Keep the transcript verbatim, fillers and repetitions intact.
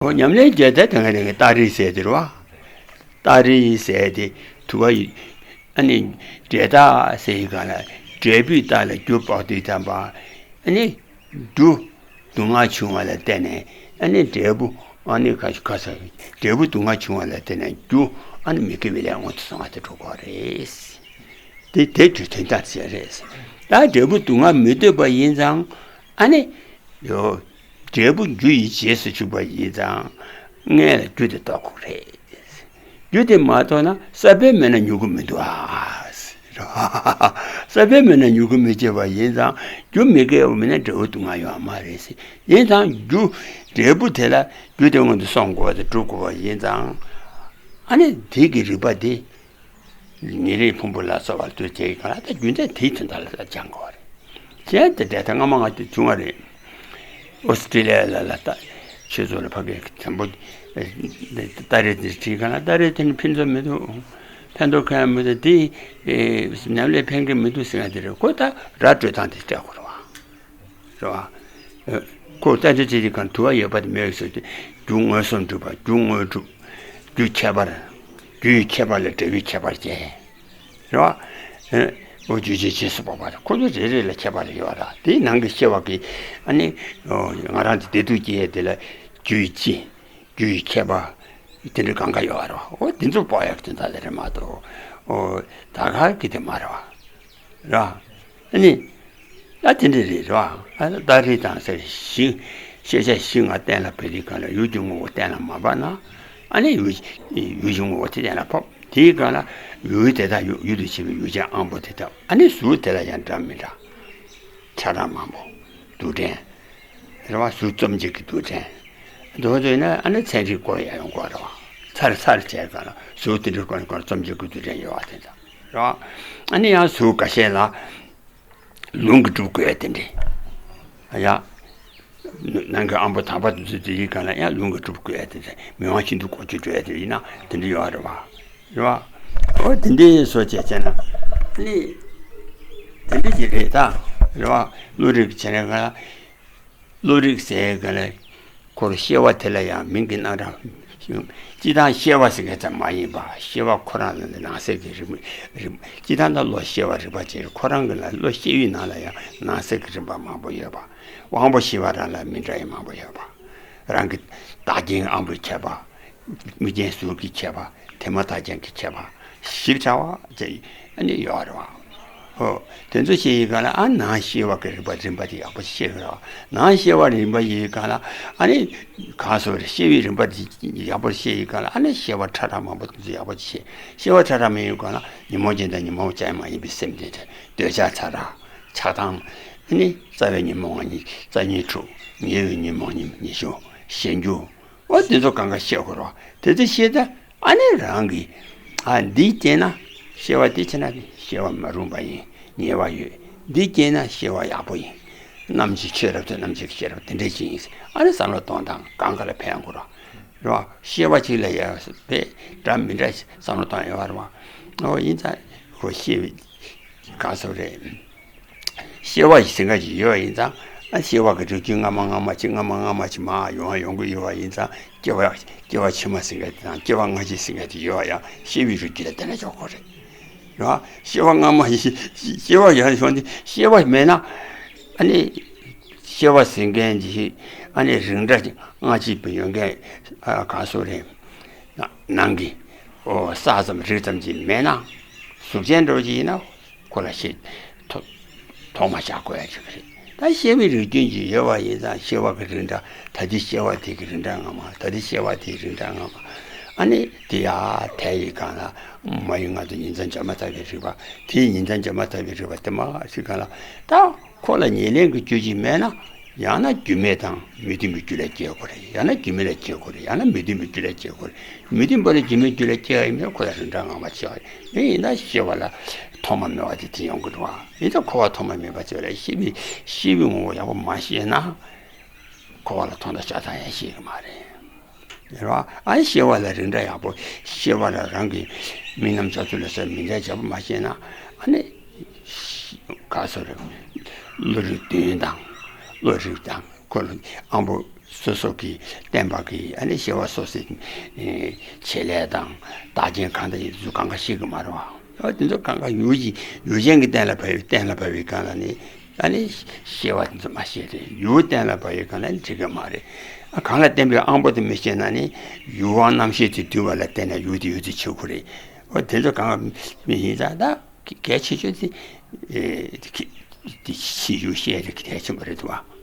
ཨོ། ཉམས་ལེན་བྱས་ཏེ་དེ་ག་ནས་རྟགས་རིགས་ཟེར་དེ་རེད་བ། རྟགས་རིགས་ཟེར་དེ་དུ་བ་ཡི། ཨ་ནི་འབྲས་རྟགས་ཟེར་ཡི་ག་ལ། འབྲས་བུའི་རྟགས་ལ་རྒྱུ་དཔག་དུས་ཙམ་པ། ཨ་ནི་རྒྱུ་སྡུག་བསྔལ་བྱུང་བ་ལ་བརྟེན་ནས། ཨ་ནི་འབྲས་བུ། ཨ་ནི་ག་ག་ས། འབྲས་བུ་སྡུག་བསྔལ་བྱུང་བ་ལ་བརྟེན་ནས་རྒྱུ། ཨ་ནི་མི་དགེ་བའི་ལས་མངོན་དུ་སོང་བ་དེ་འགྲོ་དགོས་རེད། དེ་དེ་དུས་དོན་དག་ཅིག་རེད། ད་འབྲས་བུ་སྡུག་བསྔལ་མི་འདོད་པ་ཡིན་ཙང་། ཨ་ནི། ཡོ། འབྲས་བུ་རྒྱུ་ཡི་རྗེས་སུ་འཇུག་པ་ཡིན་ཙང་། སྔོན་ལ་རྒྱུ་དེ་རྟོགས་དགོས་རེད། རྒྱུ་དེ་མ་རྟོགས་ན་ས་བོན་མེད་ན་མྱུ་གུ་མི་འདུག་ཨ། ས་བོན་མེད་ན་མྱུ་གུ་མི་སྐྱེ་བ་ཡིན་ཙང་། རྒྱུ་མི་སྐྱེ་བ་མིན་ན་འབྲས་བུ་སྡུག་བསྔལ་ཡོད་མ་རེད། ཡིན་ཙང་རྒྱུ། འབྲས་བུ་དེ་ལ་རྒྱུ་དེ་སྔོན་དུ་སོང་དགོས་པ་དེ་སྒྲུབ་དགོས་པ་ཡིན་ཙང་། ཨ་ནི་དེ་གི་རིགས་པ་དེ། ཉེ་རིང་ཕུང་པོ་ལ་སོགས་པ་ལ་ལྟོས་བྱས་ཡི་ག་ལ། ད་རྒྱུ་མཚན་དེའི་དོན་དག་ལ་སྦྱང་དགོས་རེད། གཞན་དེ་འདྲ་ད་སྔ་མ་ང་ཚོ་བྱུང་བ་རེད། ཨོ་སི་ཀྲི་ལི་ཡ་ལ་ལ་ད་ཆོས་ཚོགས་ལ་ཕ་གིའི་དྲན་པོ། ཏ་རེ་དེ་བྲིས་ག་ལ། ཏ་རེ་དེ་ནི་ཕན་ཐོགས་མི་འདུག་ཕན་ཐོགས་ཁ་ཡ་མི་འདུག་དེ་ཉམས་ལེན་ཕན་གི་མི་འདུག་ཟེར་ཡ་དེ་རེད། ཁོ་ད་ར་སྤྲོད་སྟངས་དེ་སྤྲད་དགོས་རེད་བ། རེད་བ། ཁོ་ལྟ་འདི་ཚེ་འདི་གང་དུ་བ་ཡོད་པ་དེ་མེད་ཟེར་ཏེ། རྒྱུ་མངོན་སུམ་སྒྲུབ་པ། རྒྱུ་དངོས་གྲུབ། རྒྱུ་ཁྱད་པར། རྒྱུ་ཡི་ཁྱད་པར་ལས་འབྲས་བུའི་ཁྱད་པར་བྱས། རེད་བ། འོ་རྒྱུ་ཅན་རྗེས་སུ་དཔོག་པ་རེད། ཁོ་ཚོ་རེ་རེ་ལ་ཁྱད་པར་ཡོད་ར། དེའི་ནང་གི་སྐྱེ་བ་གི། ཨ་ནི། ང་རང་དེ་བདེ་སྡུག་སྐྱེ་ཡས་དེ་ལ་རྒྱུ་ཡི་སྤྱི། རྒྱུ་ཡི་ཁྱད་པར། དེ་འདྲ་གང་ག་ཡོད་ར་བ། འོ་དེ་ཚོ་དཔོག་ཡག་དེ་འདྲ་ལས་རེད་མ་གཏོགས། འོ་ད་ག་གི་དེ་མ་རེད་བ། ར། ཨ་ནི། ད་དེ་འདྲ་རེད་ར། ཨ་རྟགས་རིགས་དང་ཟེར་བཞི། ཤེས་བྱ་བཞི་ལྔ་གཏན་ལ་ཕབ་དུས་གང་ལ་ཡུལ་གྱི་ངོ་བོ་གཏན་ལ་མ་ཕབ་ན། ཨ་ནི་ཡུལ། ཡུལ་གྱི་ངོ་བོ་དེ་གཏན་ལ་ཕབ། དེའི་སྒང་ལ་ཡུལ་དེ་དག་ཡུལ། ཡུལ་དུ་བྱེད་པའི་ཡུལ་ཅན་དབང་པོ་དེ་དག། ཨ་ནི་གཟུགས་དེ་ལ་ཡང་འདྲ་མི་འདྲ། ཁྱད་པར་མང་པོ། རྡུལ་ཕྲན། རེད་བ། གཟུགས་རྩོམ་བྱེད་ཀྱི་རྡུལ་ཕྲན། དེ་ཚོ་ཡིན་ན་ཨ་ནི་ཚན་རིག་སྐོར་ཡང་ཡོང་གི་རེད་བ། ཚར་ཚར་བྱས་གང་ལ་གཟུགས་དེ་འདྲའི་སྐོར་སྐོར་རྩོམ་བྱེད་ཀྱི་རྡུལ་ཕྲན་ཡོད་བ་དེ་འདྲ། རེད་བ། ཨ་ནི་ཡང་གཟུགས་འགའ་ཤས་ལ་ལུང་གིས་གྲུབ་དགོས་ཡ་དེ་འདྲ། ཡ། ནང་གི་དབང་པོ་དག་པ་དེ་ཚོ་དེ་ཡི་སྒང་ལ་ཡང་ལུང་གིས་གྲུབ་དགོས་ཡ་དེ་འདྲ། མི་དབང་ཤིན་ཏུ་སྐོར་གྱི་འགྲོ་ཡ་དེ་ཡིན་ན་དེ་འདྲ་ཡོད་རེད་བ། རེད་བ། འོ་དེ་འདྲའི་བཟོ་བྱས་བྱས་ན། ཨ་ནི། དེ་འདྲ་ཞིག་རེད་ད། རེད་བ། བློ་རིག་བྱས་ནས་ག་ལ། བློ་རིག་ཟེར་ག་ལ། ཁོར་སྐྱེ་བ་དེ་ལ་ཡང་མིང་གི་རྣམ་གྲངས། སྤྱི་དང་སྐྱེ་བ་ཟེར་མཁན་ཙམ་མ་ཡིན་པ། སྐྱེ་བ་ཁོ་རང་ལ་ནང་གསེས་ཀྱི་རིམ་རིམ། སྤྱི་དང་ད་བློ་སྐྱེ་བ་རིག་པ་བྱེད། ཁོ་རང་གི་ལ་བློ་སྐྱེ་བའི་ནང་ལ་ཡང་ནང་གསེས་ཀྱི་རིམ་པ་མང་པོ་ཡོད་པ། དབང་པོ་ཤེས་པ་རང་ལ་མི་འདྲ་བའི་མང་པོ་ཡོད་པ། རང་གི་བདག་རྐྱེན་དབང་པོའི་ཁྱད་པར། དམིགས་རྐྱེན་གཟུགས་ཀྱི་ཁྱད་པར། དེ་མ་ཐག་ཅན་གྱི་ཁྱད་པར་ཞིབ་ཕྲ་བ་བཅས་ཨ་ནི་ཡོད་རེད་བ། ཧོ། དེ་ཚོ་ཤེས་ཡི་ག་ལ་ཨ་ནང་སྐྱེ་བ་གི་རིམ་པ་རིམ་པ་དེ་ཡག་པོ་ཤེས་དགོས་རེད་བ། ནང་སྐྱེ་བ་རིམ་པ་ཡི་ག་ལ་ཨ་ནི་ག་སོ་རེ་སྐྱེ་བའི་རིམ་པ་དེ་ཡག་པོ་ཤེས་ཡི་ག་ལ་ཨ་ནི་སྐྱེ་བ་ཕྲ་ཕྲ་མང་པོ་དེ་ཚོ་ཡག་པོ་ཤེས། སྐྱེ་བ་ཕྲ་ཕྲ་མང་ཡི་ག་ལ་ཉོན་མོངས་ཅན་དང་ཉོན་མོངས་ཅན་མ་ཡིན་པའི་སེམས་ཅན་དེ་འདོད་ཆགས་ཚ་གྲང་ཆགས་སྡང་ཨ་ནི་རྩ་བའི་ཉོན་མོངས་ལྔ་ཉིད་རྩ་གཉིས་དྲུག་ཉེ་བའི་ཉོན་མོངས་ཉི་ཉི་ཤུ་གཞན་འགྱུར། འོ་དེ་ཚོ་གང་ག་ཤེས་དགོས་རེད་བ། དེ་ཚོ་ཤེས་ད་ཨ་ནི་རང་གིས་ཨ་འདི་སྐྱེས་ན་སྐྱེ་བ་འདི་བྱས་ན་སྐྱེ་བ་མ་རུངས་པ་ཡིན། ཉེས་པ་ཡོད། འདི་སྐྱེས་ན་སྐྱེ་བ་ཡག་པོ་ཡིན། ནམ་ཞིག་ཆོས་རབ་ཏུ་ནམ་ཞིག་ཤེས་རབ་དེ་འདྲ་ཞིག་ཡིན། ཨ་ནི་བསམ་བློ་གཏོང་སྟངས་གང་ག་ལ་ཕན་དགོས་རེད་བ། རེད་བ། སྐྱེ་བ་གཅིག་ལ་ཡང་དཔེ་འདྲ་མི་འདྲ་བསམ་བློ་གཏོང་ཡོད་རེད་བ། འོ་ཡིན་ཙང་ཁོ་ཤེས་པའི་ག་སོ་རེད། སྐྱེ་བ་ཟེར་མཁན་ཅིག་ཡོད་པ་ཡིན་ཙང་ཨ་སྐྱེ་བ་གི་རིགས་རྒྱུན་སྔ་མ་སྔ་མ་ཅིག་སྔ་མ་སྔ་མ་ཅིག་མར་ཡོང་ཡོང་གི་ཡོད་པ་ཡིན་ཙང་སྐྱེ་བ་སྐྱེ་བ་ཕྱི་མ་ཟེར་མཁན་དེ་དང་སྐྱེ་བ་སྔ་ཕྱི་ཟེར་མཁན་དེ་ཡོད་པ་ཡང་སྐྱེ་བའི་རིགས་རྒྱུན་ལ་བསྡད་ན་ཆོག་གི་རེད། རེད་བ། སྐྱེ་བ་སྔ་མ་ཡིན། སྐྱེ་བ་ཡང་ཡོང་དུས་སྐྱེ་བ་མེད་ན་ཨ་ནི་སྐྱེ་བ་ཟེར་མཁན་ཅིག་ཨ་ནི་རིགས་འདྲ་སྔ་ཕྱི་ཡོང་མཁན་ག་སོ་རེད། ནང་གི་ཨོ་ས་ཙམ་རིགས་ཙམ་ཅིག་མེད་ན་གཟུགས་ཅན་འདྲ་བོ་ཅིག་ཡིན་ན། ཁོ་ལ་ཤེས། ཐོ་ཐོག་མ་བཞག་དགོས་ཡ་ཅིག་རེད། ད་སྐྱེ་བའི་རིགས་རྒྱུན་གྱི་ཡོད་པ་ཡིན་ཙང་སྐྱེ་བ་གི་རིགས་འདྲ། ད་ལྟའི་སྐྱེ་བ་དེ་གི་རིགས་འདྲ་སྔ་མ། ད་ལྟའི་སྐྱེ་བ་དེའི་རིགས་འདྲ་སྔ་མ། ཨ་ནི་དེ་ཡར་དལ་ཡི་གང་ལ་མ་ཡི་ང་ཚོ་ཉིན་མཚན་འཇབ་མ་ཐག་གི་རིགས་པ། དེའི་ཉིན་མཚན་འཇབ་མ་ཐག་གི་རིགས་པ་དེ་མ་ཞིག་གང་ལ་ད་ཁོ་ལ་ཉེར་ལེན་གྱི་རྒྱུ་ཅིག་མེད་ན། ཡང་ན་རྒྱུ་མེད་དང་མི་མཐུན་པའི་རྒྱུ་ལས་སྐྱེ་དགོས་རེད། ཡང་ན་རྒྱུ་མེད་ལས་སྐྱེ་དགོས་རེད། ཡང་ན་མི་མཐུན་པའི་རྒྱུ་ལས་སྐྱེ་དགོས་རེད། མི་མཐུན་པ་ལས་རྒྱུ་མེད་རྒྱུ་ལས་སྐྱེ་བ་ཡིན་ན་ཁོ་ལ་རིགས་འདྲ་སྔ་མ་ཆགས་པ་རེད། ཡིན་ན་སྐྱེ་བ་ལ་ཐོག་མ་མེད་པ་དེ་དེ་ཡོང་གི་འགྲོ་བ། ཡིན་ཙང་འཁོར་བ་ཐོག་མ་མེད་པ་ཅིག་ལ་སྐྱེ་བའི་སྐྱེ་བའི་ངོ་བོ་ཡག་པོ་མ་ཤེས་ན་འཁོར་བ་ལ་ཐོག་མཐའ་བཞག་སྟངས་ཡང་ཤེས་ཀྱི་མ་རེད། རེད་བ། ཨ་ནི་སྐྱེ་བ་ལ་རིགས་འདྲ་ཡག་པོ། སྐྱེ་བ་ལ་རང་གི་མི་རྣམས་བྱ་ཚུལ་ལ་སོགས་མི་འདྲ་བྱེད་པ་མ་ཤེས་ན་ཨ་ནི་ག་སོ་རེད། བློ་རིག་བདུན་དང་བློ་རིག་དང་ཁོ་ལ་དབང་པོ་ སོ་སོ་གི་བསྟན་པ་གི་ཨ་ནི་སྐྱེ་བ་སོ་སོའི་ཨེ་བྱེད་ལས་དང་བདག་རྐྱེན་གང་དང་ཡིན་ཚུལ་གང་ག་ཤེས་ཀྱི་མ་རེད་བ། ཨ་དེ་ཚོ་གང་ག་ཡུལ་གྱི་ཡུལ་ཅན་གྱི་གཏན་ལ་ཕབ་པའི་གཏན་ལ་ཕབ་པའི་སྒང་ལ་ནི་ཨ་ནི་སྐྱེ་བ་དེ་ཚོ་མ་ཤེས་རེད། ཡུལ་གཏན་ལ་ཕབ་པའི་སྒང་ལ་ནི་འགྲིག་གི་མ་རེད། ཨ་གང་ལ་བརྟེན་པའི་དབང་པོ་དེ་མི་ཤེས་ན་ནི་ཡུལ་དབང་རྣམ་ཤེས་དེ་འདུས་པ་ལ་བརྟེན་ནས་ཡུལ་དེ་ཡོད་ཚུལ་ཆགས་ཀྱི་རེད། ཨ་དེ་ཚོ་གང་ག་མི་ཤེས་ཙང་ད་གལ་ཆེ་ཤོས་དེ་ཨེ་དེ་ཕྱི་ཡུལ་ཤེས་རིག་གལ་ཆེན་པོ་རེད་འདུག་བ།